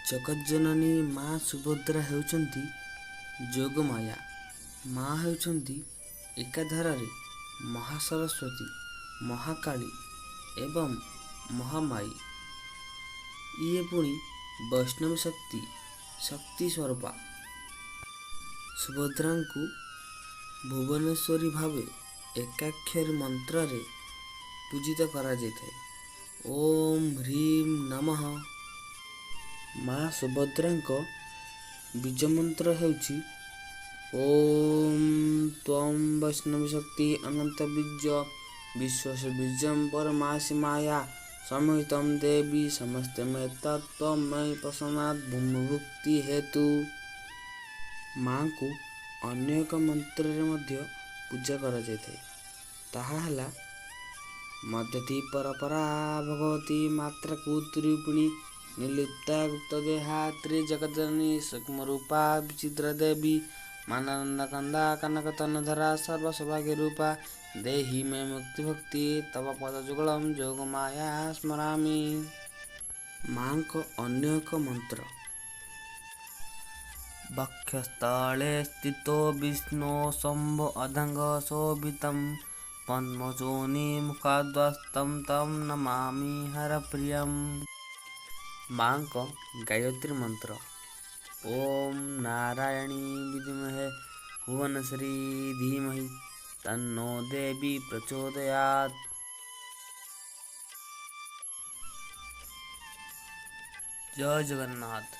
ଜଗତଜନନୀ ମା ସୁଭଦ୍ରା ହେଉଛନ୍ତି ଯୋଗମାୟା। ମା ହେଉଛନ୍ତି ଏକାଧାରରେ ମହାସରସ୍ୱତୀ, ମହାକାଳୀ ଏବଂ ମହାମାୟୀ। ଇଏ ପୁଣି ବୈଷ୍ଣବୀ ଶକ୍ତି, ଶକ୍ତି ସ୍ୱରୂପା। ସୁଭଦ୍ରାଙ୍କୁ ଭୁବନେଶ୍ୱରୀ ଭାବେ ଏକାକ୍ଷରୀ ମନ୍ତ୍ରରେ ପୂଜିତ କରାଯାଇଥାଏ, ଓମ୍ ହ୍ରୀಂ ନମଃ। ମା ସୁଭଦ୍ରାଙ୍କ ବୀଜ ମନ୍ତ୍ର ହେଉଛି ଓମ୍ ତ୍ୱಂ ବୈଷ୍ଣବୀ ଶକ୍ତି ଅନନ୍ତ ବୀର୍ଯ୍ୟ ବିଶ୍ୱସ ବୀର୍ଯ୍ୟಂ ପରମାସि ମାୟା ସମହିତ ଦେବୀ ସମସ୍ତେ ମେ ତତ୍ତ୍ୱମୟୀ ପ୍ରସନ୍ନାତ୍ ଭୂମି ହେତୁ। ମାଙ୍କୁ ଅନ୍ୟ ଏକ ମନ୍ତ୍ରରେ ମଧ୍ୟ ପୂଜା କରାଯାଇଥାଏ, ତାହା ହେଲା ମଧ୍ୟତି ପରପରା ଭଗବତୀ ମାତ୍ରାକୃତିରୂପିଣୀ ନିର୍ଲିପ୍ତା ଗୁପ୍ତଦେହା ତ୍ରିଜଗଜନନୀ ସୂକ୍ଷ୍ମରୂପା ବିଚିତ୍ର ଦେବୀ ମାନନ୍ଦ କନ୍ଦା କନକତନଧରା ସର୍ବସୌଭାଗ୍ୟ ରୂପା ଦେହି ମେ ମୁକ୍ତିଭକ୍ତି ତବ ପଦଯୁଗଳಂ ଯୋଗମାୟା ସ୍ମରାମି। ମାଙ୍କ ଅନ୍ୟ ଏକ ମନ୍ତ୍ର, ବକ୍ଷସ୍ଥଳେ ସ୍ଥିତୋ ବିଷ୍ଣୁ ଶମ୍ଭ ଅଧଙ୍ଗ ଶୋଭିତಂ ପଦ୍ମଯୋନି ମୁଖାଦ୍ୱସ୍ତಂ ତಂ ନମାମି ହରପ୍ରିୟମ୍। ମାଙ୍କ ଗାୟତ୍ରୀ ମନ୍ତ୍ର, ଓମ୍ ନାରାୟଣୀ ବିଦ୍ମହେ ଭୁବନେଶ୍ୱରୀ ଧୀମହି ତନ୍ନୋ ଦେବୀ ପ୍ରଚୋଦୟାତ୍। ଜୟ ଜଗନ୍ନାଥ।